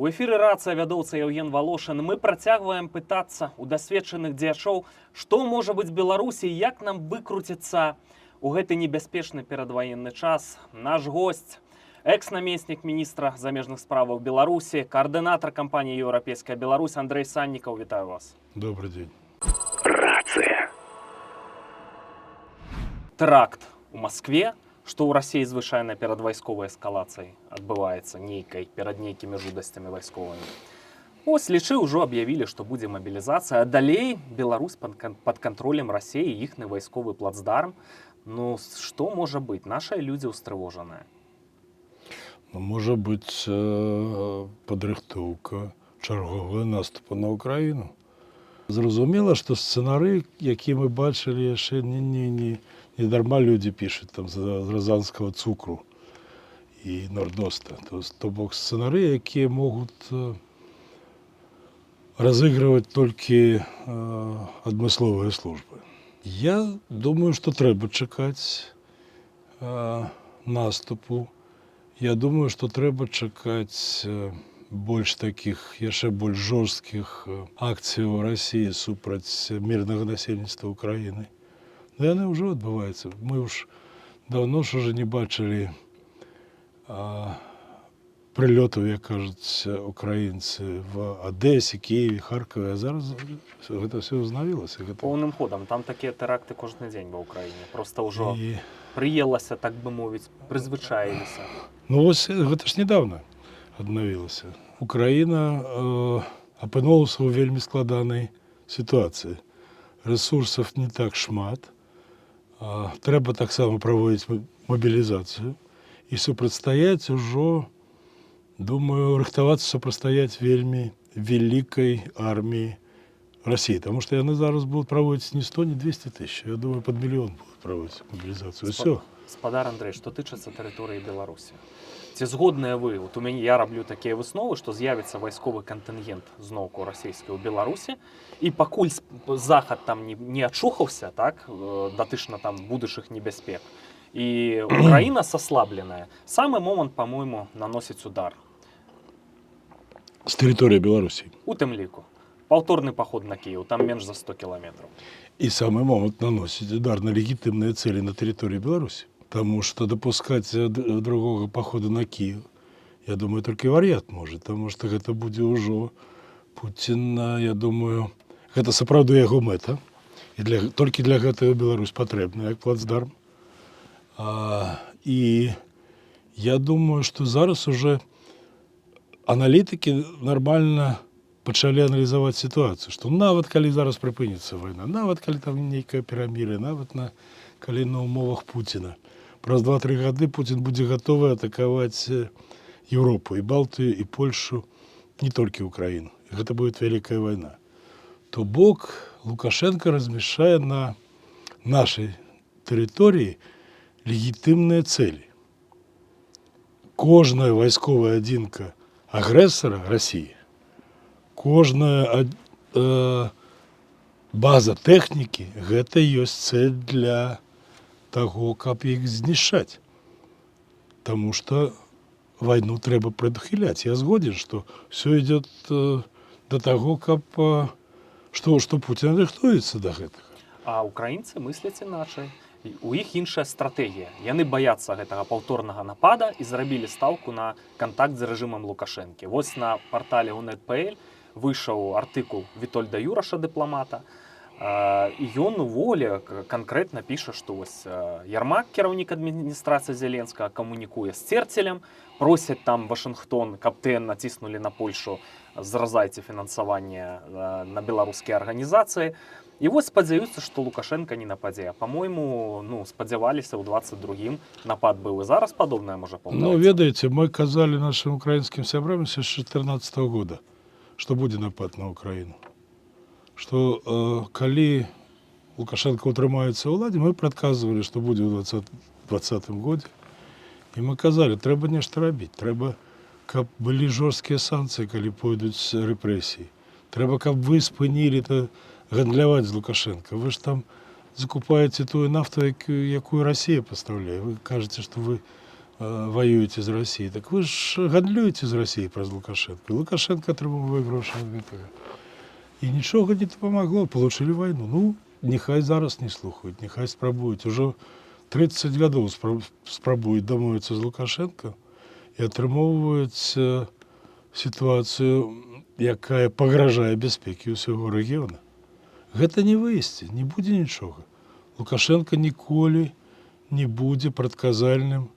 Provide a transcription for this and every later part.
У эфіры «Рацыя», вядоўца Яўген Валошын. Мы працягваем пытацца у дасведчаных дзеячоў, што можа быць Беларусі і як нам выкруціцца у гэты небяспечны перадваенны час. Наш гость — экс-намеснік міністра замежных справаў Беларусі, каардынатар кампаніі «Еўрапейская Беларусь» Андрэй Саннікаў. Вітаю вас. Добрый день. Рация. Тэракт у Маскве, што ў Расіі звычайна перад вайсковай эскалацыяй адбываецца нейкай, перад нейкімі жудасцямі вайсковымі. Ось лічы, ўжо аб'явілі, што будзе мабілізацыя, а далей Беларусь пад кантролем Расіі, іхны вайсковы плацдарм. Ну, што можа быць? Нашыя людзі ўстрывожаныя. Ну, можа быць падрыхтоўка чарговага наступу на Украіну. Зразумела, што сцэнары, які мы бачылі яшчэ не дарма людзі пішуць там з Разанскага цукру і Нордоста. То бок сцэнары, якія могуць разыгрываць толькі адмысловыя службы. Я думаю, што трэба чакаць наступу. Я думаю, што трэба чакаць больш такіх, яшчэ больш жорсткіх акцыяў Расіі супраць мірнага насельніцтва Украіны. Ну, яны ўжо адбываюцца. Мы ж даўно ж уже не бачылі прылётаў, як кажуць украінцы, в Адэсе, Кіеве, Харкаве, а зараз гэта все узнавілася. Гэта... Поўным ходам там такія тэракты кожны дзень ва Ўкраіне. Просто ўжо І... прыелася, так бы мовіць, прызвычаіліся. Ну вось гэта ж недавно аднавілася. Украіна апынулася ў вельмі складанай сітуацыі. Рэсурсаў не так шмат. Трэба таксама праводзіць мабілізацыю і супрацьстаяць ужо, думаю, рыхтавацца супрацьстаяць вельмі вялікай арміі Расіі. Таму што яны зараз будуць праводзіць не 100, не 200 тысяч. Я думаю, пад мільён будуць праводзіць мабілізацыю. Усё. Спадар Андрэй, што тычыцца тэрыторыі Беларусі. Ці згодныя вы? Вот у мяне, я раблю такія высновы, што з'явіцца вайсковы кантынгент зноўку расійскі ў Беларусі, і пакуль захад там не ачухаўся, так, датычна там будучых небяспек, і Украіна саслабленая, самы момант, по-моему, наносіць удар. З тэрыторыі Беларусі. У тым ліку. Паўторны паход на Кіеў, там менш за 100 кіламетраў. И самый момент наносить удар на легитимные цели на территории Беларуси. Потому что допускать другого похода на Киев, я думаю, только вар'ят может. Потому что гэта будзе ўжо Путін, я думаю, гэта сапраўды яго мэта. І толькі для гэтага Беларусь патрэбна як плацдарм. І я думаю, што зараз уже аналітыкі нармальна пачалі аналізаваць сітуацыю, што нават калі зараз прыпыніцца вайна, нават калі там нейкае перамір'е, нават калі на умовах Пуціна, праз 2-3 гады Пуцін будзе гатовы атакаваць Еўропу, і Балтыю, і Польшу, не толькі Украіну. І гэта будет вялікая вайна. То бок Лукашенко размяшчае на нашай тэрыторыі легітымныя цэлі. Кожная вайсковая адзінка агрэсара Расіі, кожная база тэхнікі — гэта ёсць цэль для таго, каб іх знішчаць. Таму што вайну трэба прадухіляць. Я згодзен, што все идет да таго, каб што Пуцін рыхтуецца да гэтага. А украінцы мысляць іначай. У іх іншая стратэгія. Яны баяцца гэтага паўторнага напада і зрабілі стаўку на кантакт з рэжымам Лукашэнкі. Вось на партале Onet.pl выйшаў артыкул Вітольда Юраша, дыпламата. І ён увогуле канкрэтна піша, што вось Ярмак, кіраўнік адміністрацыі Зеленскага, камунікуе з Церцелем, просяць там Вашынгтон, каб тыя націснулі на Польшу: зразайце фінансаванне на беларускія арганізацыі. І вось спадзяюцца, што Лукашенко не нападзе. А по-мойму, ну, спадзяваліся ў 22-м, напад быў, і зараз падобнае можа Ну, паўтарыцца. Ведаеце, мы казалі нашим украінскім сябрам яшчэ з 2014 года, што будзе напад на Украіну. Што калі Лукашенко утрымаецца ў уладзе, мы прадказвалі, што будзе ў 2020 годзе. І мы казалі: трэба нешта рабіць, трэба, каб былі жорсткія санкцыі, калі пойдуць рэпрэсіі. Трэба, каб вы спынілі то гандляваць з Лукашенко. Вы ж там закупаеце тую нафту, якую Расія пастаўляе. Вы кажаце, што вы Воюеце з Расіяй, так вы ж гандлюеце з Расіяй праз Лукашенко. Лукашенко атрымоўвае грошы ад гэтага. І нічога не дапамагло, получили вайну. Ну, нехай зараз не слухаюць, нехай спрабуюць. Ужо 30 гадоў спрабуюць дамовіцца з Лукашенко і атрымоўваюць сітуацыю, якая пагражае бяспекі ўсяго рэгіёна. Гэта не выйсце, не будзе нічога. Лукашенко ніколі не будзе прадказальным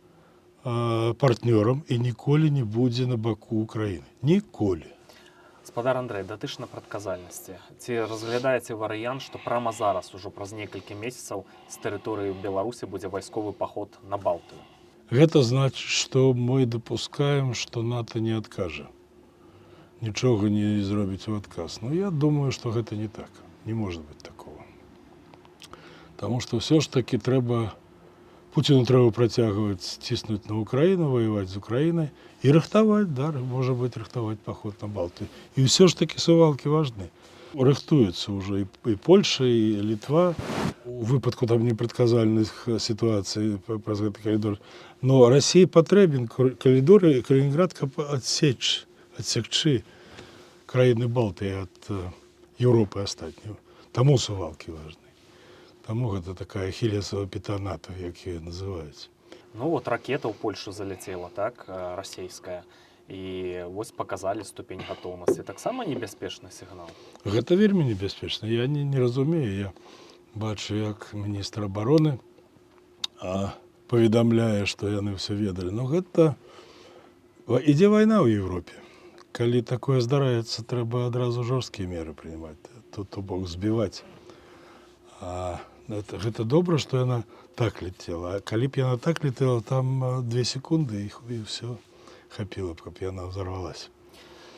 партнёрам і ніколі не будзе на баку Украіны. Ніколі. Спадар Андрэй, датычна прадказальнасці. Ці разглядаеце варыянт, што прама зараз, ужо праз некалькі месяцаў, з тэрыторыі Беларусі будзе вайсковы паход на Балтыю? Гэта значыць, што мы дапускаем, што НАТО не адкажа. Нічога не зробіць у адказ. Но я думаю, што гэта не так. Не может быть такого. Таму што ўсё ж такі трэба Пуціну трэба працягваць ціснуць на Украіну, ваяваць з Украінай і рыхтаваць, да, можа быць, рыхтаваць паход на Балтыю. І ўсё ж такі Сувалкі важны. Рыхтуюцца ўжо і Польша, і Літва у выпадку там непрадказальных сітуацый праз гэты калідор. Но Расіі патрэбен калідор і Калінінград, каб адсекчы краіны Балтыі ад Еўропы астатняй. Таму Сувалкі важны. Таму гэта такая ахілесава пята НАТО, як яе называюць. Ну вот ракета ў Польшу залетела, так, расійская. І вось показалі ступень гатоўнасці. Таксама небяспечны сігнал. Гэта вельмі небяспечна. Я не разумею. Я бачу, як міністр абароны паведамляе, што яны ўсё ведалі. Но гэта ідзе вайна ў Еўропе. Калі такое здараецца, трэба адразу жорсткія меры прымаць, тут то бок збіваць. А гэта добра, што яна так летела. А калі б яна так летела, там 2 секунды і ўсё хапіла б, каб яна взорвалася.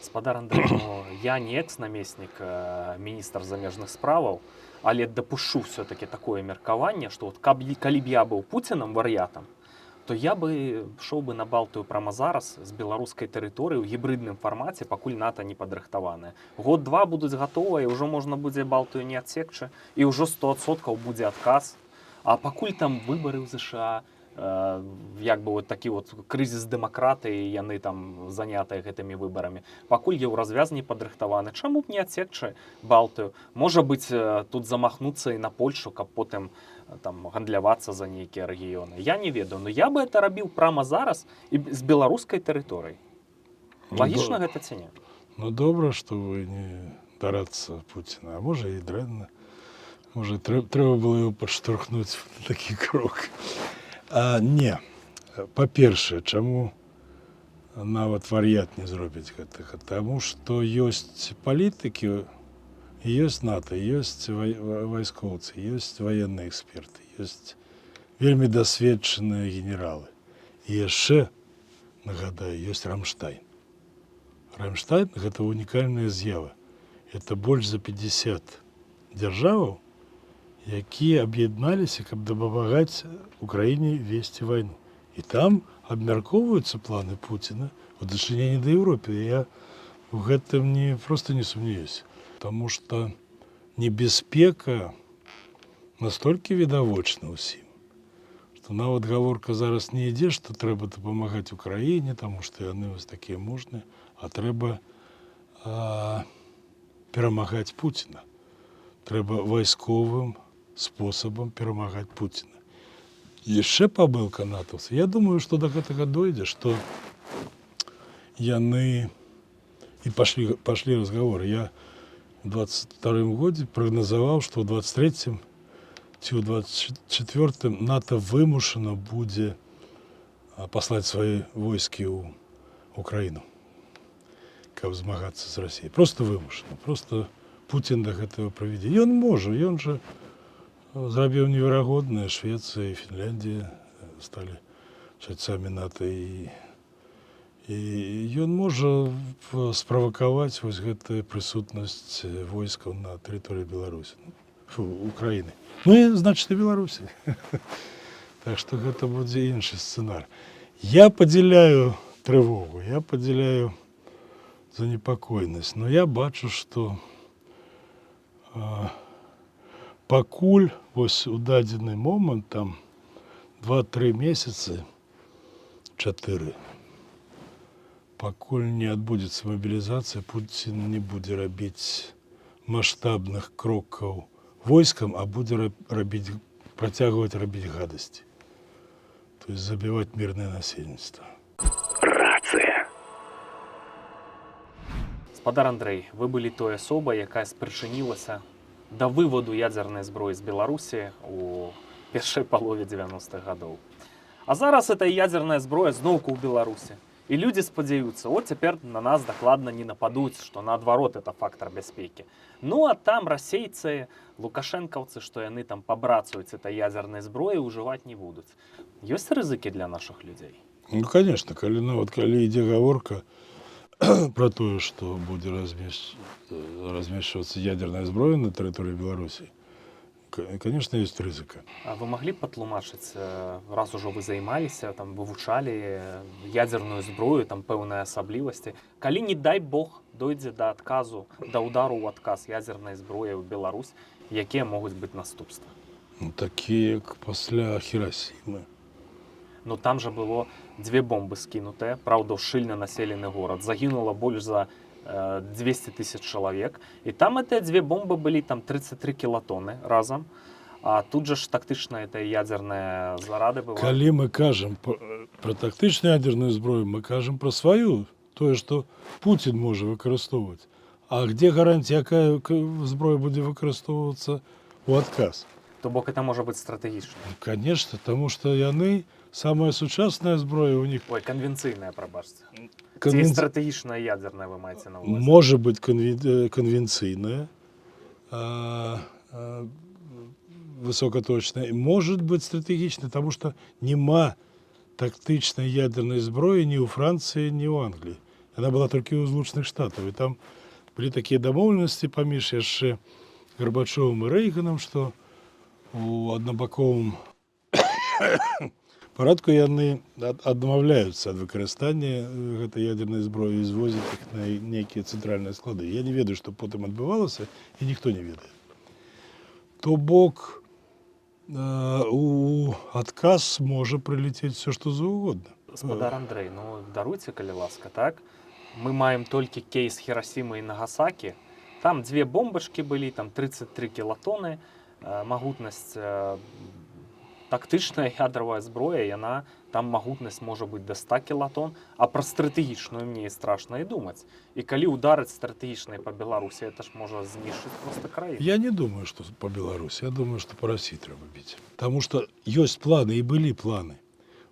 Спадар Андрэй, ну, я не экс-намеснік міністра замежных справаў, але дапушчу все-таки такое меркаванне, што вот калі б я быў Пуцінам вар'ятам, то я бы шоў бы на Балтыю прама зараз з беларускай тэрыторыі ў гібрыдным фармаце, пакуль НАТО не падрыхтаваная. Год-два будуць гатовыя, і ўжо можна будзе Балтыю не адсекчы, і ўжо 100% будзе адказ. А пакуль там выбары ў ЗША, як бы вот такі вот крызіс дэмакратыі, яны там занятыя гэтымі выбарамі. Пакуль Еўразвяз не падрыхтаваны, чаму б не адсекчы Балтыю? Можа быць, тут замахнуцца і на Польшу, каб потым там гандлявацца за нейкія рэгіёны. Я не ведаю, но я бы это рабіў прама зараз і з беларускай тэрыторыі. Ну, Лагічна гэта ці не? Ну, добра, што вы не дарадца Пуціна, а можа, і дрэнна. Можа, трэба было яго падштурхнуць на такі крок. А, не. Па-першае, чаму нават вар'ят не зробіць гэтага? Таму што ёсць палітыкі, ёсць НАТО, ёсць вайскоўцы, ёсць ваенныя эксперты, ёсць вельмі дасведчаныя генералы. І яшчэ, нагадаю, ёсць Рамштайн. Рамштайн — гэта унікальная з'ява. Это больш за 50 дзяржаваў, якія аб'ядналіся, каб дапамагаць Украіне весці вайну. І там абмяркоўваюцца планы Пуціна у дачыненні да Еўропы. Я ў гэтым не проста не сумнеюся, таму што небяспека настолькі відавочна ўсім, што нават гаворка зараз не ідзе, што трэба дапамагаць Украіне, таму што яны вось такія мужныя, а трэба перамагаць Пуціна. Трэба вайсковым спосабам перамагаць Пуціна. Яшчэ памылка натаўца. Я думаю, што да гэтага дойдзе, што яны і пашлі разговоры. Я ў 22 годзе прагназаваў, што ў 23 ці ў 24 НАТО вымушана будзе паслаць свае войскі ў Украіну, каб змагацца з Расіяй. Просто вымушана. Просто Пуцін да гэтага прывядзе. Ён можа, ён жа зрабіў неверагоднае. Швецыя і Фінляндія сталі чальцамі НАТО, і ён можа справакаваць вось гэтую прысутнасць войскаў на тэрыторыі Беларусі, ну, фу, Украіны. Ну і, значит, і Беларусі. Так што гэта будзе іншы сцэнар. Я падзяляю трывогу, я падзяляю занепакоенасць, но я бачу, што пакуль вось у дадзены момант, там 2-3 месяцы, Чатыры. Пакуль не адбудзецца мабілізацыя, Пуцін не будзе рабіць маштабных крокаў войскам, а будзе рабіць, працягваць рабіць гадасці. То есть забіваць мірнае насельніцтва. Рацыя. Спадар Андрэй, вы былі той асобай, якая спрычынілася да выводу ядзернай зброі з Беларусі у першай палове 90-х гадоў. А зараз эта ядзерная зброя зноўку ў Беларусі. І людзі спадзяюцца: от цяпер на нас дакладна не нападуць, што наадварот, это фактар бяспекі. Ну а там расейцы, лукашэнкаўцы, што яны там пабрацаюць этой ядзернай зброі, ўжываць не будуць. Ёсць рызыкі для нашых людзей? Ну, конечно, калі нават калі ідзе гаворка пра тое, што будзе размешчвацца ядерная зброя на тэрыторыі Беларусі, конечно, ёсць рызыка. А вы маглі б патлумачыць, раз ужо вы займаліся, там вывучалі ядзерную зброю, там пэўныя асаблівасці. Калі, не дай бог, дойдзе да адказу, да ўдару ў адказ ядзернай зброі ў Беларусь, якія могуць быць наступствы? Ну, такія, як пасля Хірасімы. Ну, там жа было дзве бомбы скінутыя, праўда, ў шчыльна населены горад. Загінула больш за 200 тысяч чалавек. І там гэтыя дзве бомбы былі там 33 кілатоны разам. А тут жа ж тактычная эта ядзерная зарады была. Калі мы кажам пра тактычную ядерную зброю, мы кажам пра сваю, тое, што Пуцін можа выкарыстоўваць. А где гарантія, якая зброя будзе выкарыстоўвацца ў адказ? То бок это можа быць стратэгічна. Ну, конечно, таму што яны, самая сучасная зброя у них Ой, канвенцыйная, прабачце. Ці стратэгічная ядзерная вы маеце на ўвазе? Можа быць канвенцыйная, высокаточная, может быть стратэгічная, таму што няма тактычнай ядернай зброі ні ў Францыі, ні ў Англіі. Яна была толькі ў Злучаных Штатаў. І там былі такія дамоўленасці паміж яшчэ Гарбачовым і Рэйганам, што у аднабаковым парадку яны адмаўляюцца ад выкарыстання гэтай ядернай зброі і звозяць іх на нейкія цэнтральныя склады. Я не ведаю, што потым адбывалася, і ніхто не ведае. То бок у адказ можа прылецець все, што заўгодна. Спадар Андрэй, ну даруйце, калі ласка, так? Мы маем толькі кейс Хірасімы і Нагасакі. Там дзве бомбачкі былі, там 33 кілатоны, магутнасць, тактычная ядравая зброя, яна там магутнасць можа быць да 100 кілатон, а пра стратэгічную мне і страшна і думаць. І калі ударыць стратэгічнай па Беларусі, это ж можа знішчыць просто краіну. Я не думаю, что по Беларуси. Я думаю, что по России трэба біць. Таму что ёсць планы і былі планы.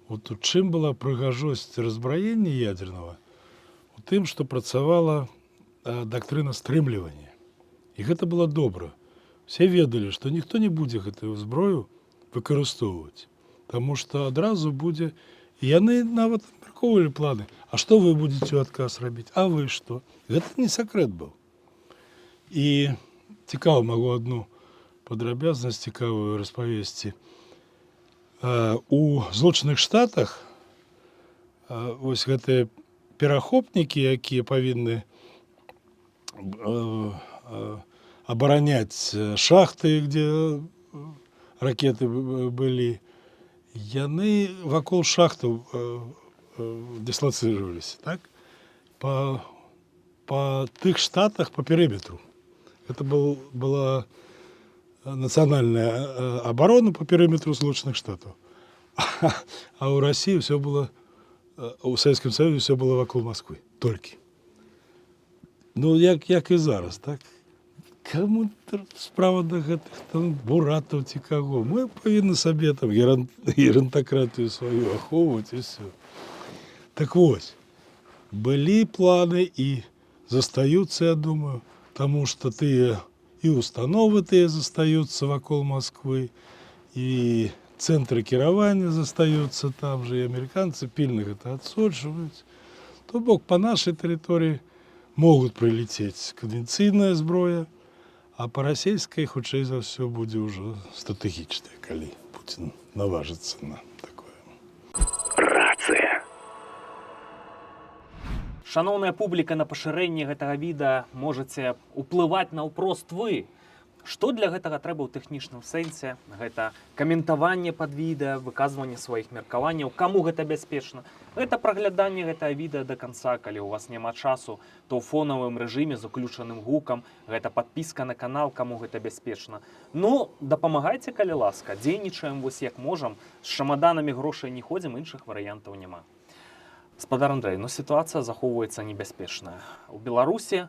Вот тут чым была прыгажосць разбраення ядерного? У тым, што працавала дактрына стрымлівання. І гэта было добра. Все ведалі, што ніхто не будзе гэтую зброю выкарыстоўваць. Таму што адразу будзе. І яны нават абмяркоўвалі планы. А што вы будзеце ў адказ рабіць? А вы што? Гэта не сакрэт быў. І цікава, магу одну падрабязнасць цікавую распавесці. У Злучаных Штатах вось гэтыя перахопнікі, якія павінны абараняць шахты, где ракеты былі, яны вакол шахтаў дислоцировались, так? По тых штатах по перыметру. Это была национальная оборона по периметру Злучаных Штатов. А у России все было, у Советском Союзе все было вокруг Москвы. Только. Ну, як і зараз, так? Кому справа до гэтых там буратаў ці каго? Мы павінны сабе там герантакратыю сваю ахоўваць, і все. Так вось, былі планы і застаюцца, я думаю, таму што тыя і установы тыя застаюцца вакол Москвы, і цэнтры кіравання застаюцца там же, і амерыканцы пільна гэта адсочваюць. То бок па нашай тэрыторыі могуць прылецець канвенцыйная зброя, а па расійскай, хутчэй за ўсё, будзе ўжо стратэгічная, калі Пуцін наважыцца на такое. Рацыя. Шаноўная публіка, на пашырэнне гэтага відэа можаце ўплываць наўпрост вы. Што для гэтага трэба ў тэхнічным сэнсе? Гэта каментаванне пад відэа, выказванне сваіх меркаванняў, каму гэта бяспечна. Гэта прагляданне гэтага відэа да канца, калі ў вас няма часу, то ў фонавым рэжыме з уключаным гукам, гэта падпіска на канал, каму гэта бяспечна. Ну, дапамагайце, калі ласка, дзейнічаем вось як можам, з чамаданамі грошай не ходзім, іншых варыянтаў няма. Спадар Андрэй, ну, сітуацыя захоўваецца небяспечная. У Беларусі,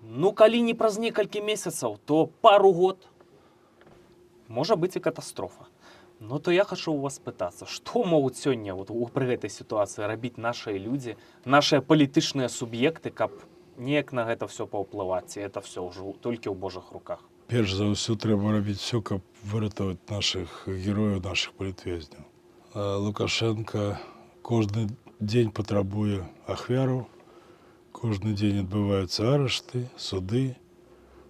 ну, калі не праз некалькі месяцаў, то пару год можа быць і катастрофа. Ну то я хачу у вас спытацца, што могуць сёння вот пры гэтай сітуацыі рабіць нашыя людзі, нашыя палітычныя суб'екты, каб неяк на гэта все паўплываць, ці это все ўжо толькі ў божых руках? Перш за ўсё, трэба рабіць все, каб выратаваць нашых герояў, нашых палітвязняў. Лукашэнка кожны дзень патрабуе ахвяраў, кожны дзень адбываюцца арышты, суды,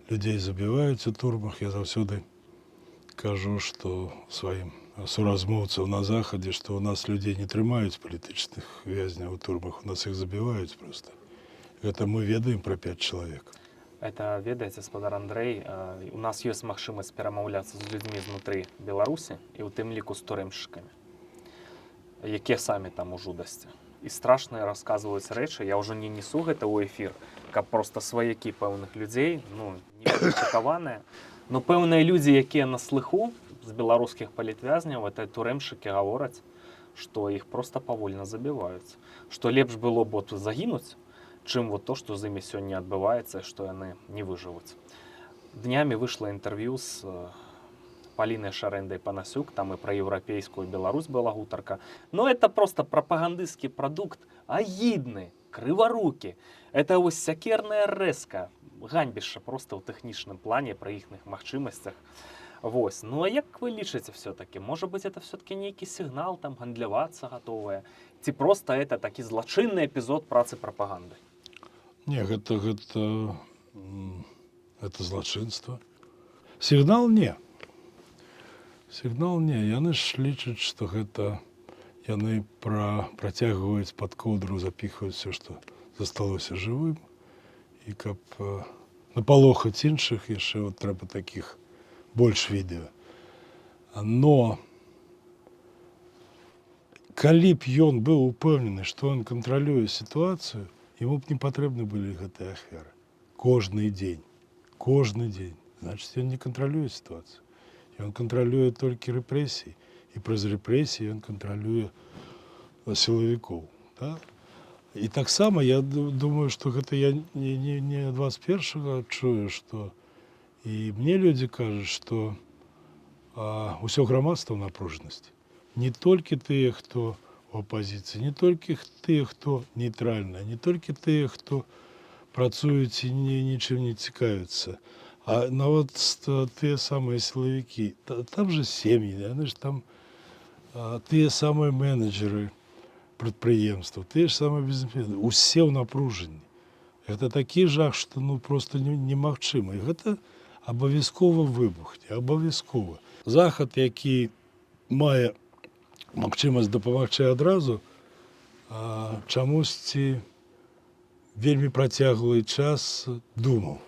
людзей забіваюць у турмах. Я заўсёды кажу, што сваім суразмоўцам на захадзе, што ў нас людзей не трымаюць, палітычных вязняў, у турмах, у нас іх забіваюць проста. Гэта мы ведаем пра пяць чалавек. Это, ведаеце, спадар Андрэй, у нас ёсць магчымасць перамаўляцца з людзьмі знутры Беларусі і ў тым ліку з турэмшчыкамі, якія самі там у жудасці. І страшныя расказваюць рэчы, я ўжо не несу гэта ў эфір, каб проста сваякі пэўных людзей, ну, не публікаваныя, но пэўныя людзі, якія на слыху з беларускіх палітвязняў, это турэмшчыкі, гавораць, што іх проста павольна забіваюць, што лепш было б вот загінуць, чым вот то, што з імі сёння адбываецца, што яны не выжывуць. Днямі выйшла інтэрв'ю з Палінай Шарэндай Панасюк, там і пра еўрапейскую Беларусь была гутарка. Но это просто прапагандысцкі прадукт, агідны, крыварукі. Это вось сякерная рэзка, ганьбішча просто ў тэхнічным плане пры іхных магчымасцях. Вось. Ну а як вы лічыце все-таки? Можа быць, это все-таки нейкі сігнал, там гандлявацца гатовыя? Ці проста это такі злачынны эпізод працы прапаганды? Не, гэта злачынства. Сігнал не. Сігнал не. Яны ж лічаць, што гэта яны працягваюць пад коўдру, запіхваюць все, што засталося жывым. І каб напалохаць іншых, яшчэ вот трэба такіх больш відэа. Но калі б ён быў упэўнены, што ён кантралюе сітуацыю, яму б не патрэбны былі гэтыя ахвяры. Кожны дзень. Кожны дзень. Значыць, ён не кантралюе сітуацыю. Ён кантралюе толькі рэпрэсіі. І праз рэпрэсіі ён кантралюе сілавікоў. Да? І таксама я думаю, што гэта я не 21 чую, што і мне людзі кажуць, што ўсё грамадства ў напружанасці. Не толькі тыя, хто у апазіцыі, не толькі тыя, хто нейтральна, не толькі тыя, хто працуюць і нічым не цікавяцца, а нават тыя самыя сілавікі. Там же сем'і, яны ж там тыя самыя менеджеры прадпрыемстваў, тыя ж самыя бізнесмены, усе ў напружанні. Гэта такі жах, што, ну, просто немагчыма. І гэта абавязкова выбухне, абавязкова. Захад, які мае магчымасць дапамагчы адразу, чамусьці вельмі працяглы час думаў: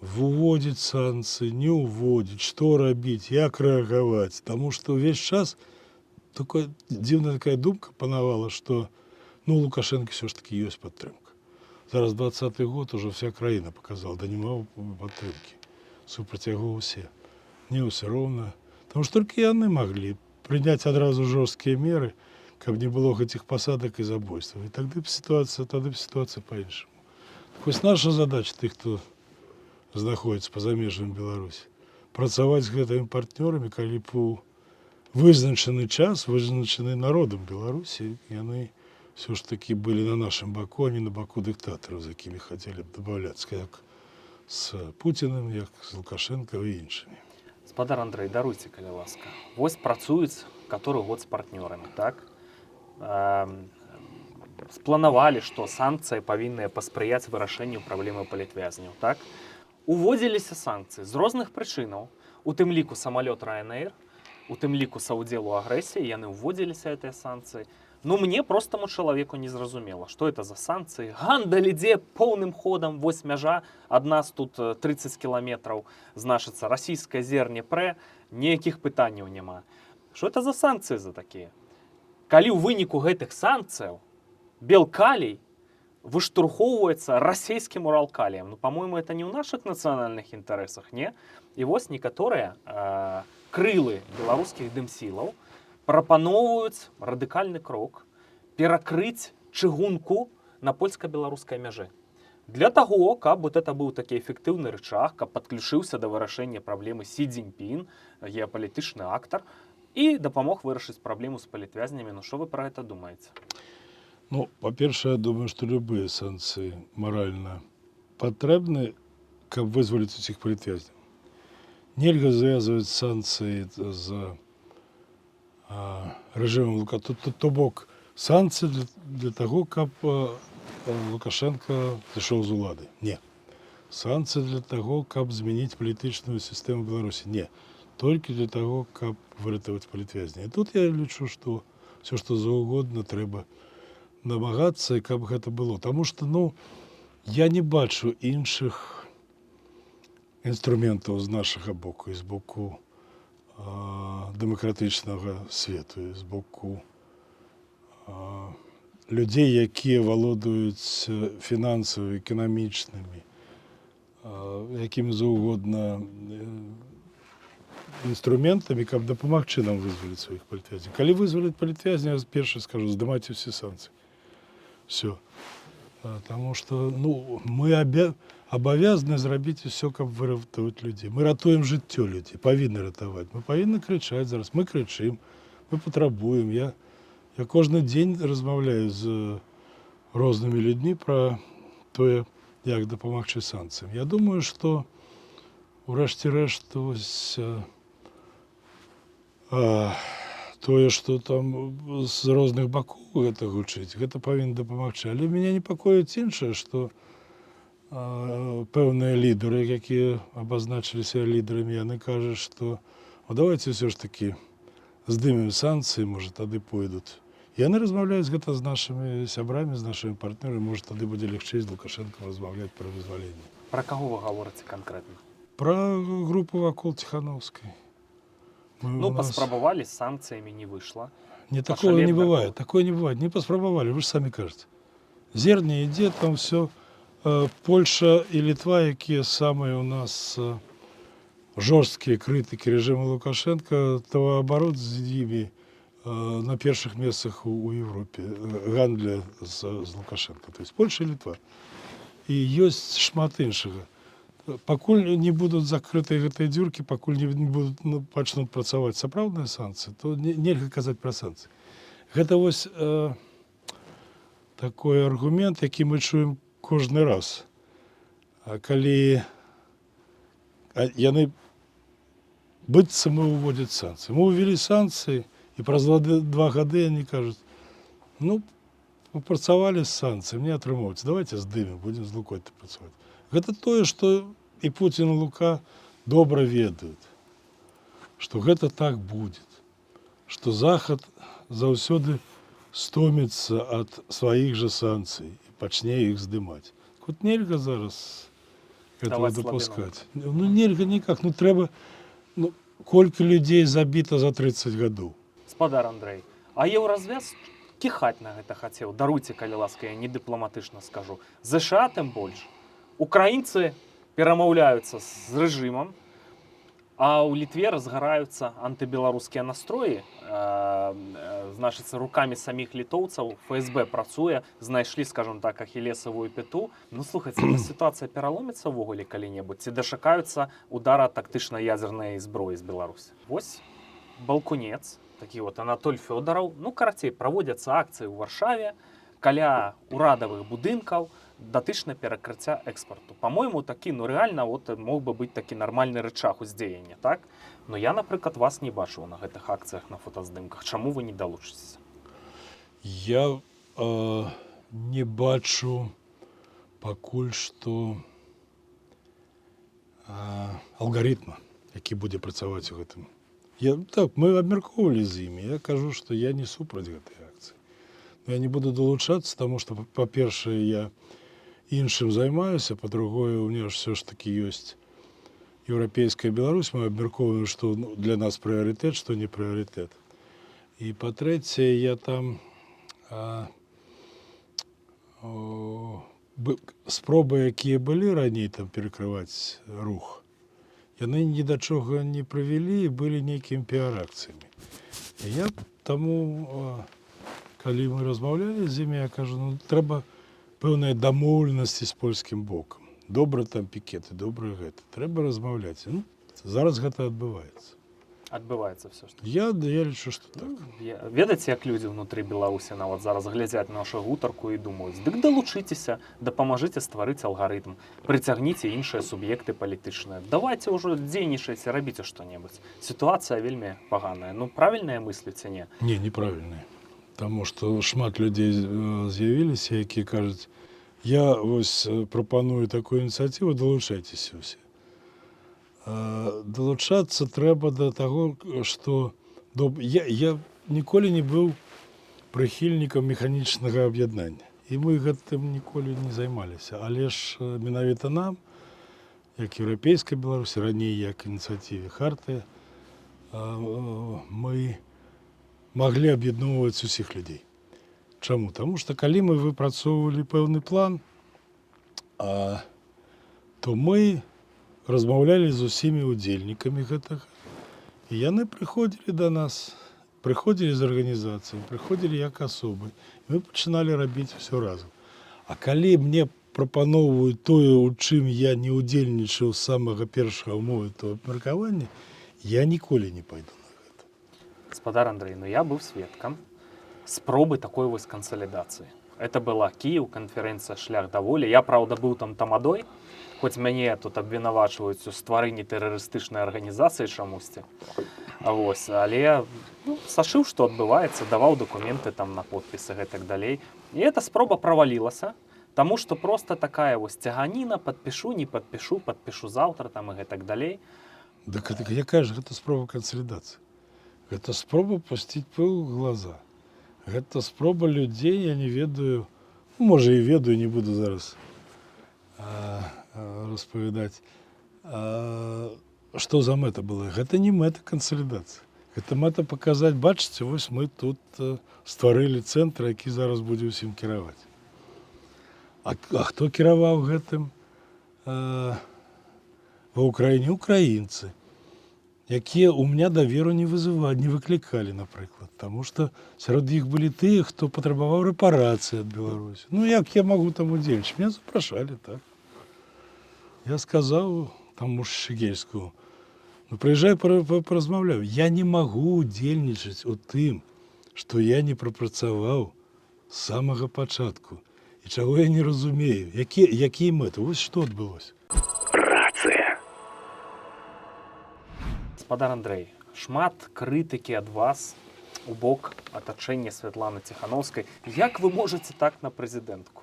уводзіць санкцыі, не ўводзіць, што рабіць, як рэагаваць. Таму што ўвесь час такая дзіўная такая думка панавала, што, ну, Лукашэнка все ж таки ёсць падтрымка. Зараз 20-ы год уже вся краіна показала, да няма падтрымкі. Супраць яго ўсе. Не ўсё роўна. Таму што толькі яны маглі прыняць адразу жорсткія меры, каб не было гэтых пасадак і забойстваў. І тады б сітуацыя па-іншаму. Так вось, наша задача, тых, хто знаходзіцца па-за межамі Беларусі, працаваць з гэтымі партнёрамі, калі б у вызначаны час, вызначаны народам Беларусі, яны все ж таки былі на нашым баку, а не на баку дыктатараў, з якімі хацелі б дабаўляцца, як з Пуціным, як з Лукашэнка і іншымі. Спадар Андрэй, даруйце, калі ласка. Вось працуюць который год з партнёрамі, так? Спланавалі, што санкцыі павінныя паспрыяць вырашэнню праблемы палітвязняў, так? Уводзіліся санкцыі з розных прычынаў, у тым ліку самалёт Ryanair, у тым ліку саўдзелу агрэсіі, яны ўводзіліся, гэтыя санкцыі. Ну, мне, простаму чалавеку, незразумела, что это за санкцыі. Гандаль ідзе поўным ходам, вось мяжа ад нас тут 30 кіламетраў, значыцца, расійскае зерне прэ, ніякіх пытанняў няма. Что это за санкцыі за такія? Калі ў выніку гэтых санкцыяў Белкалій выштурхоўваецца расійскім Уралкаліем. Ну, по-моему, это не ў нашых нацыянальных інтарэсах, не? І вось некаторыя крылы беларускіх дэмсілаў прапаноўваюць радыкальны крок: перакрыць чыгунку на польска-беларускай мяжы. Для таго, каб вот это быў такі эфектыўны рычаг, каб падключыўся да вырашэння праблемы Сі Цзіньпін, геапалітычны актар, і дапамог вырашыць праблему з палітвязнямі. Ну, што вы пра гэта думаеце? Ну, па-першае, я думаю, што любыя санкцыі маральна патрэбны, каб вызваліць усіх палітвязняў. Нельга звязваць санкцыі з рэжымам Лука. То бок санкцыі для таго, каб Лукашэнка сышоў з улады. Не. Санкцыі для таго, каб змяніць палітычную сістэму Беларусі. Не. Толькі для таго, каб выратаваць палітвязня. І тут я лічу, што все, што заўгодна, трэба намагацца, і каб гэта было. Таму што, ну, я не бачу іншых інструментаў з нашага боку і з боку дэмакратычнага свету, і з боку людзей, якія валодаюць фінансава, эканамічнымі, якімі заўгодна інструментамі, каб дапамагчы нам вызваліць сваіх палітвязняў. Калі вызваліць палітвязня, я першы скажу: здымайце ўсе санкцыі. Все. Таму што, ну, мы абавязаны зрабіць усё, каб выратаваць людзей. Мы ратуем жыццё людзей, павінны ратаваць. Мы павінны крычаць зараз. Мы крычым, мы патрабуем. Я кожны дзень размаўляю з рознымі людзьмі пра тое, як дапамагчы санкцыям. Я думаю, што урэшце рэшт вось, тое, што там з розных бакоў гэта гучыць, гэта павінна дапамагчы. Але мяне непакоіць іншае, што пэўныя лідары, якія абазначыліся лідарамі, яны кажуць, што «О, давайте ўсё ж такі здымем санкцыі, можа, тады пойдуць». Яны размаўляюць гэта з нашымі сябрамі, з нашымі партнёрамі, можа, тады будзе лягчэй з Лукашэнкам размаўляць пра вызваленне. Пра каго вы гаворыце канкрэтна? Пра групу вакол Ціханоўскай. Ну, у нас паспрабавалі з санкцыямі, не выйшла. Не, такого не Пашале бывает. Такое не бывает. Не паспрабавалі, вы же сами кажаце. Зерне ідзе, там все. Польша і Літва, якія самыя у нас жорсткія крытыкі рэжыму Лукашенко, товарооборот з імі на першых месцах у Европе гандля з Лукашенко. То есть Польша і Літва. І ёсць шмат іншага. Пакуль не будуць закрытыя гэтыя дзюркі, пакуль не будуць, ну, пачнуць працаваць сапраўдныя санкцыі, то нельга казаць пра санкцыі. Гэта вось такой аргумент, які мы чуем кожны раз. А калі яны быццам мы ўводзяць санкцыі. Мы ўвялі санкцыі, і праз 2 гады они кажуць: «Ну, папрацавалі з санкцыямі, не атрымоўваецца, давайте здымем, будзем з Лукой працаваць». Гэта тое, што і Пуцін, і Лука добра ведаюць, што гэта так будет, што Захад заўсёды стоміцца ад сваіх жа санкцый і пачне іх здымаць. Вот нельга зараз этого Даваць слабіну. допускать. Ну, нельга никак, ну трэба, ну, колькі людзей забіта за 30 гадоў. Спадар Андрэй, а Еўразвяз кіхаць на гэта хацеў. Даруйце, калі ласка, я не дыпламатычна скажу. ЗША тым больш. Украінцы перамаўляюцца з рэжымам, а ў Літве разгараюцца антыбеларускія настроі. Значыцца, рукамі саміх літоўцаў ФСБ працуе, знайшлі, скажем так, ахілесавую пяту. Ну, слухайце, эта сітуацыя пераломіцца ўвогуле калі-небудзь ці дачакаюцца удара тактычнай ядзернай зброі з Беларусі? Вось Балкунец, такі вот Анатоль Фёдараў, ну, карацей, праводзяцца акцыі ў Варшаве каля урадавых будынкаў датычна перакрыцця экспарту. По-моему, такі, ну, рэальна вот мог бы быць такі нармальны рычаг уздзеяння, так? Но я, напрыклад, вас не бачыў на гэтых акцыях на фотаздымках. Чаму вы не далучыцеся? Я не бачу пакуль што алгарытма, які будзе працаваць у гэтым. Так, мы абмяркоўвалі з імі. Я кажу, што я не супраць гэтай акцыі. Но я не буду далучацца, таму што, па-першае, я іншым займаюся, па-другое, у меня ж все ж таки ёсць «Еўрапейская Беларусь», мы абмяркоўваем, што, ну, для нас прыярытэт, што не прыярытэт. І па-трэцяе, я там спробы, якія былі раней там перакрываць рух, яны ні да чога не прывялі і былі нейкімі піар-акцыямі. І я таму, калі мы размаўлялі з імі, я кажу: «Ну, трэба пэўныя дамоўленасці з польскім бокам. Добра там пікеты, добра гэта. Трэба размаўляць». Ну, зараз гэта адбываецца. Адбываецца все ж таки. Я лічу, што так. Ну, ведаеце, як людзі ўнутры Беларусі нават зараз глядзяць нашу гутарку і думаюць: дык далучыцеся, дапамажыце стварыць алгарытм, прыцягніце іншыя суб'екты палітычныя. Давайте ўжо дзейнічайце, рабіце што-небудзь. Сітуацыя вельмі паганая. Ну, правільна я мыслю ці не? Не, неправільныя. Таму што шмат людзей з'явіліся, якія кажуць: «Я вось прапаную такую ініцыятыву, далучайцеся ўсе». Далучацца трэба да таго, што я ніколі не быў прыхільнікам механічнага аб'яднання. І мы гэтым ніколі не займаліся. Але ж менавіта нам, як «Еўрапейскай Беларусі», раней як ініцыятыве «Хартыя», мы маглі аб'ядноўваць усіх людзей. Чаму? Таму што калі мы выпрацоўвалі пэўны план, то мы размаўлялі з усімі удзельнікамі гэтага. І яны прыходзілі да нас, прыходзілі з арганізацыямі, прыходзілі як асобы. І мы пачыналі рабіць усё разам. А калі мне прапаноўваюць тое, у чым я не ўдзельнічаў з самага першага моманту абмеркавання, я ніколі не пайду на гэта. Спадар Андрей, ну, я быў сведкам спробы такой вось кансалідацыі. Это была Кіев, канферэнцыя «Шлях да волі». Я, праўда, быў там тамадой, хоць мяне тут абвінавачваюць у стварэнні тэрарыстычнай арганізацыі чамусьці. Вось, але, ну, сачыў, што адбываецца, даваў дакументы там на подпісы, гэтак далей. І эта спроба правалілася, таму што просто такая вось цяганіна: падпішу, не падпішу, падпішу заўтра там і гэтак далей. Так якая ж гэта спроба кансалідацыі? Гэта спроба пусціць пыл у глаза. Гэта спроба людзей, я не ведаю, ну, можа, і ведаю, не буду зараз распавядаць. Што за мэта была? Гэта не мэта кансалідацыі. Гэта мэта паказаць: бачыце, вось мы тут стварылі цэнтр, які зараз будзе ўсім кіраваць. А хто кіраваў гэтым ва Ўкраіне? Украінцы, якія у меня даверу не вызывалі, не выклікалі, напрыклад, таму што сярод іх былі тыя, хто патрабаваў рэпарацыі ад Беларусі. Ну, як я магу там удзельнічаць? Меня запрашалі, так. Я сказаў таму ж Шчыгельскаму: «Ну, прыязджай, паразмаўляю. Я не магу удзельнічаць у тым, што я не прапрацаваў з самага пачатку і чаго я не разумею, якія мэты». Вось што адбылося. Рацыя. Спадар Андрэй, шмат крытыкі ад вас у бок атачэння Святланы Ціхановскай. Як вы можаце так на прэзідэнтку?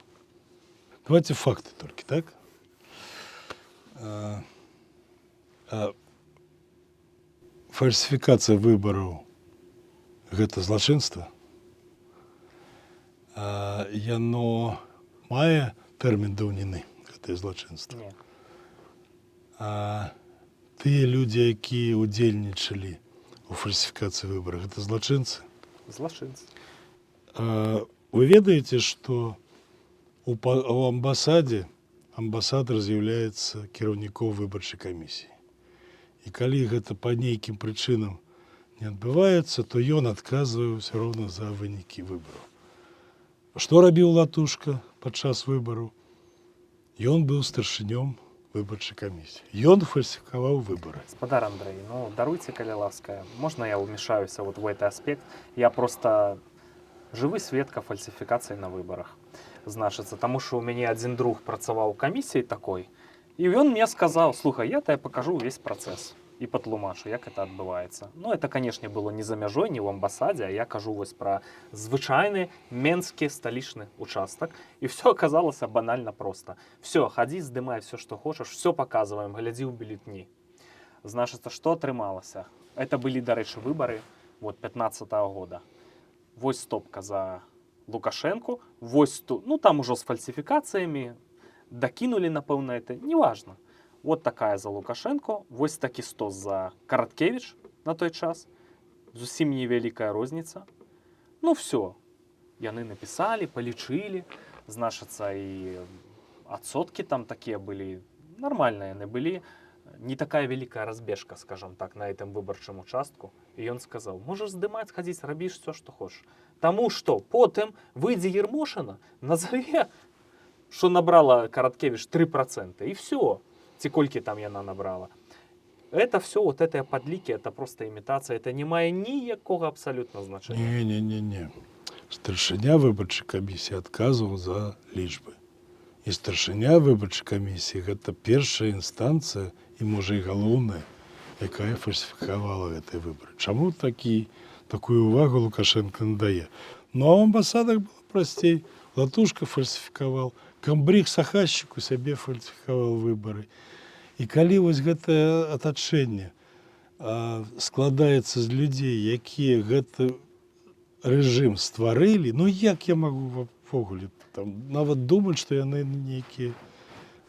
Давайте факты толькі, так? Фальсіфікацыя выбараў — гэта злачынства. Яно мае тэрмін даўніны, гэтае злачынства? Не. А тыя людзі, якія ўдзельнічалі у фальсіфікацыі выбараў, гэта злачынцы? Злачынцы. Вы ведаеце, што у амбасадзе амбасадар з'яўляецца кіраўніком выбарчай камісіі. І калі гэта па нейкім прычынам не адбываецца, то ён адказвае ўсё роўна за вынікі выбараў. Што рабіў Латушка падчас выбараў? Ён быў старшынём выбарчай камісіі. Ён фальсіфікаваў выбары. Спадар Андрэй, ну, даруйце, калі ласка, можна я ўмешаюся вот в этот аспект? Я просто жывы сведка фальсіфікацыі на выбарах. Значыцца, таму што ў мяне адзін друг працаваў у камісіі такой, і ён мне сказаў: «Слухай, я табе пакажу ўвесь працэс і патлумачу, як это адбываецца». Ну, это, конечно, было не за мяжой, не ў амбасадзе, а я кажу вось пра звычайны менскі сталічны участак. І все аказалася банальна проста. Все, хадзі, здымай все, што хочаш, все паказваем, глядзі ў бюлетні. Значыцца, што атрымалася? Это былі, дарэчы, выбары вот 15-го года. Вось стопка за Лукашэнку, вось тут, ну, там ужо з фальсіфікацыямі дакінулі, напэўна, это неважно. Вот такая за Лукашэнку, вось такі стос за Караткевич на той час. Зусім невялікая розніца. Ну все. Яны напісалі, палічылі, значыцца, і адсоткі там такія былі, нармальныя яны былі, не такая вялікая разбежка, скажем так, на этом выбарчым участку. І ён сказаў: «Можаш здымаць, хадзіць, рабіш все, што хочаш». Таму што потым выйдзе Ермошына, назаве, што набрала Караткевич 3%, і все. Ці колькі там яна набрала. Это все, вот это падлікі, это просто імітацыя, это не мае ніякога абсалютна значэння. Не, не, не, не. Старшыня выбарчай камісіі адказваў за лічбы. І старшыня выбарчай камісіі — гэта першая інстанцыя і, можа, і галоўная, якая фальсіфікавала гэтыя выбары. Чаму такую увагу Лукашэнка надае? Ну а ў амбасадах было прасцей. Латушка фальсіфікаваў, камбрыг Сахашчык у сябе фальсіфікаваў выбары. І калі вось гэтае атачэнне складаецца з людзей, якія гэты рэжым стварылі, ну як я магу ўвогуле там нават думаць, што яны нейкія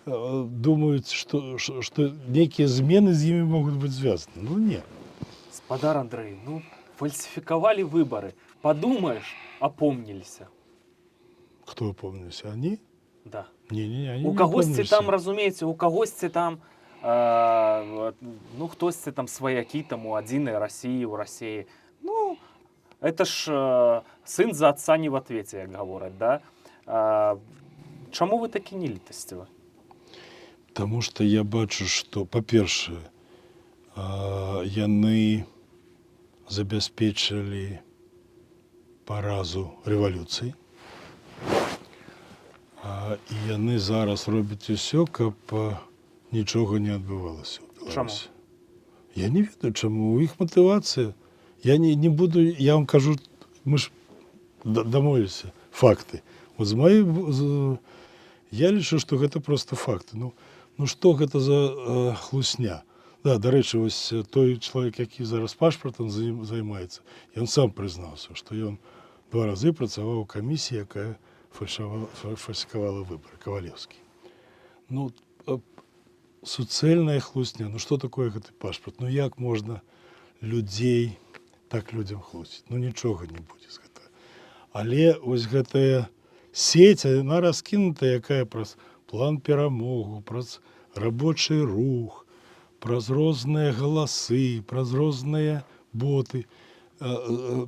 думаюць, што нейкія змены з імі могуць быць звязаны? Ну не. Спадар Андрэй, ну фальсіфікавалі выбары. Падумаеш, апомніліся. Хто опомніўся? Они? Да. Не, не, не, они У не кагосьці опомніліся. там, разумееце, у кагосьці там ну, хтосьці там, сваякі там у адзінай Расіі, у Расіі. Ну, это ж сын за отца не в ответе, як гавораць, да? Чаму вы такі нелітасцівы? Таму што я бачу, што, па-першае, яны забяспечылі паразу рэвалюцыі. І яны зараз робяць усё, каб нічога не адбывалася ў Беларусі. Я не ведаю, чаму. У іх матывацыя. Я не буду, я вам кажу, мы ж дамовіліся, факты. Вот з маёй, я лічу, што гэта просто факты. Ну што гэта за хлусня? Да, дарэчы, вось той чалавек, які зараз пашпартам займаецца, ён сам прызнаўся, што ён два разы працаваў у камісіі, якая фальсіфікавала выбары, Кавалеўскі. Ну, суцэльная хлусня. Ну што такое гэты пашпарт? Ну як можна людзей так людзям хлусіць? Ну нічога не будзе з гэтага. Але вось гэтая сеть, яна раскінутая, якая праз план «Перамогу», праз рабочы рух, праз розныя галасы, праз розныя боты,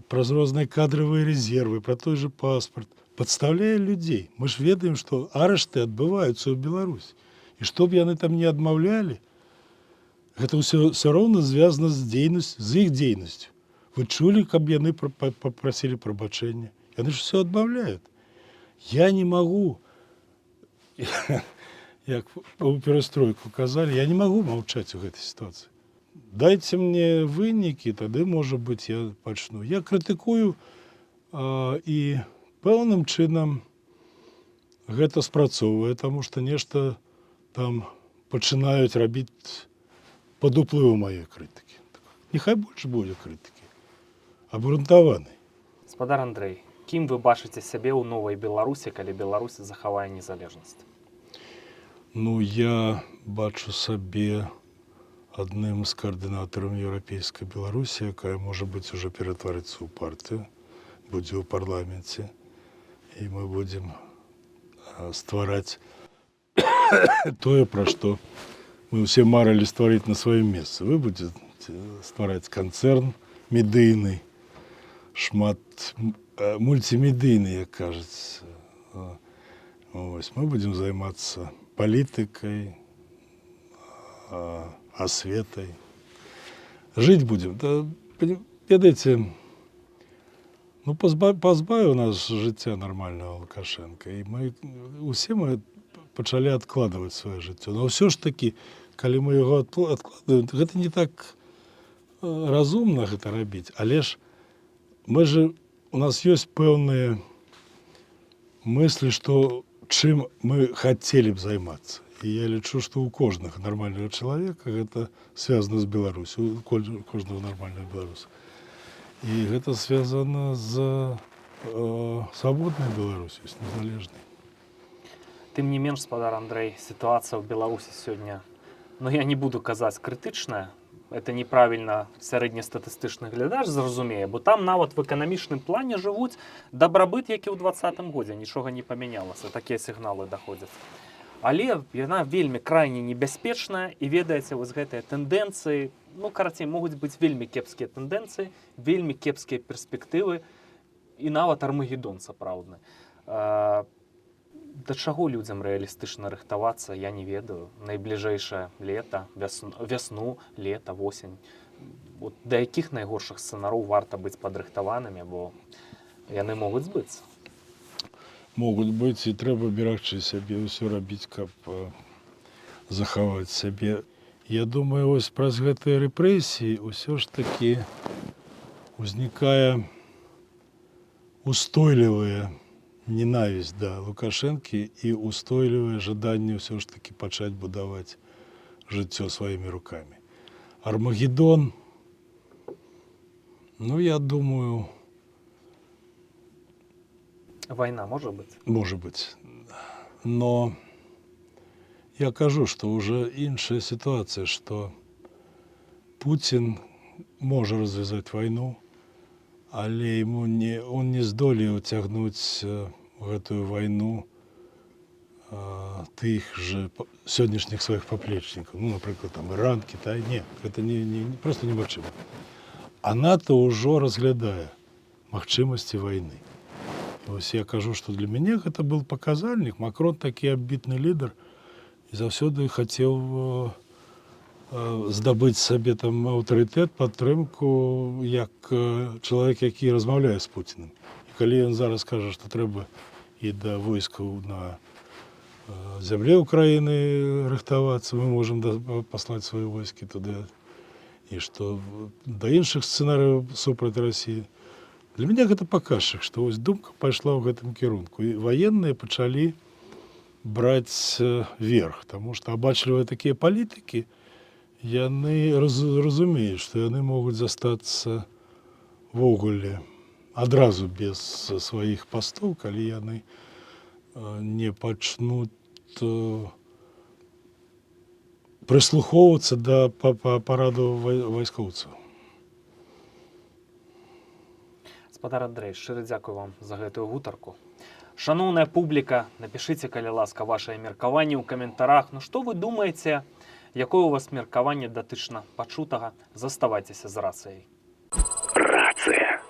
праз розныя кадравыя рэзервы, пра той же паспорт, падстаўляе людзей. Мы ж ведаем, што арышты адбываюцца ў Беларусі. І што б яны там не адмаўлялі, гэта ўсё ўсё роўна звязана з іх дзейнасцю. Вы чулі, каб яны папрасілі прабачэння? Яны ж все адмаўляюць. Я не магу, як у перастройку казалі, я не магу маўчаць у гэтай сітуацыі. Дайце мне вынікі, тады, можа быць, я пачну. Я крытыкую, і пэўным чынам гэта спрацоўвае, таму што нешта там пачынаюць рабіць пад уплывам маёй крытыкі. Няхай больш будзе крытыкі, абгрунтаванай. Спадар Андрэй, кім вы бачыце сябе ў новай Беларусі, калі Беларусь захавае незалежнасць? Ну, я бачу сабе адным з каардынатараў Еўрапейскай Беларусі, якая, можа быць, уже ператварыцца ў партыю, будзе ў парламенце. І мы будзем ствараць тое, пра што мы ўсе марылі стварыць на сваім месцы. Вы будзеце ствараць канцэрн медыйны, шмат мультымедыйны, як кажуць. Ось, мы будзем займацца палітыкай, асветай. Жыць будзем. Да, ведаеце, ну, пазбавіў нас жыцця нармальнага Лукашэнка. І мы усе мы пачалі адкладваць сваё жыццё. Но ўсё ж такі, калі мы яго адкладваем, гэта не так разумна гэта рабіць. Але ж мы же, у нас ёсць пэўныя мыслі, што чым мы хацелі б займацца. І я лічу, што ў кожнага нармальнага чалавека гэта связана з Беларусю, у кожнага нармальнага беларуса. І гэта связана з свабодная Беларусь, ёсць незалежнай. Тым не менш, спадар Андрэй, сітуацыя ў Беларусі сёння, ну, я не буду казаць крытычная, это неправільна сярэднестатыстычны глядач зразумее, бо там нават в эканамічным плане жывуць дабрабыт, які ў 20-м годзе, нічога не памянялася, такія сігналы даходзяць. Але яна вельмі крайне небяспечная і, ведаеце, вось гэтыя тэндэнцыі, ну, карацей, могуць быць вельмі кепскія тэндэнцыі, вельмі кепскія перспектывы і нават армагеддон сапраўдны. Да чаго людзям рэалістычна рыхтавацца, я не ведаю. Найбліжэйшае лета, вясну, лета, восень. Вот да якіх найгоршых сцэнароў варта быць падрыхтаванымі, бо яны могуць збыцца? Могуць быць, і трэба берагчы сябе, ўсё рабіць, каб захаваць сябе. Я думаю, вось праз гэтыя рэпрэсіі ўсё ж такі узнікае устойлівая ненавісць да Лукашэнкі і устойлівае жаданне ўсё ж такі пачаць будаваць жыццё сваімі рукамі. Армагеддон, ну, я думаю, Вайна можа быць? Может быть. Но я кажу, что уже іншая ситуация, что Путин может развязать войну, але ему не, он не здолее уцягнуць гэтую вайну тых же сённяшніх сваіх паплечнікаў. Ну, напрыклад, там Іран, Кітай, не, гэта не, просто немагчыма. А НАТО ўжо разглядае магчымасці вайны. І вось я кажу, што для мяне гэта был паказальнік. Макрон такі амбітны лідар і заўсёды хацеў здабыць сабе там аўтарытэт, падтрымку як чалавек, які размаўляе з Пуціным. І калі ён зараз кажа, што трэба і да войскаў на зямле Украіны рыхтавацца, мы можам паслаць свае войскі туды, і што да іншых сцэнарыяў супраць Расіі. Для мяне гэта паказчык, што вось думка пайшла ў гэтым кірунку. І ваенныя пачалі браць верх, таму што абачлівыя такія палітыкі, яны разумеюць, што яны могуць застацца ўвогуле адразу без сваіх пастоў, калі яны не пачнуць прыслухоўвацца да параду вайскоўцаў. Спадар Андрэй, шчыра дзякую вам за гэтую гутарку. Шаноўная публіка, напішыце, калі ласка, вашае меркаванне ў каментарах. Ну, што вы думаеце, якое у вас меркаванне датычна пачутага? Заставайцеся з «Рацыяй». Рацыя.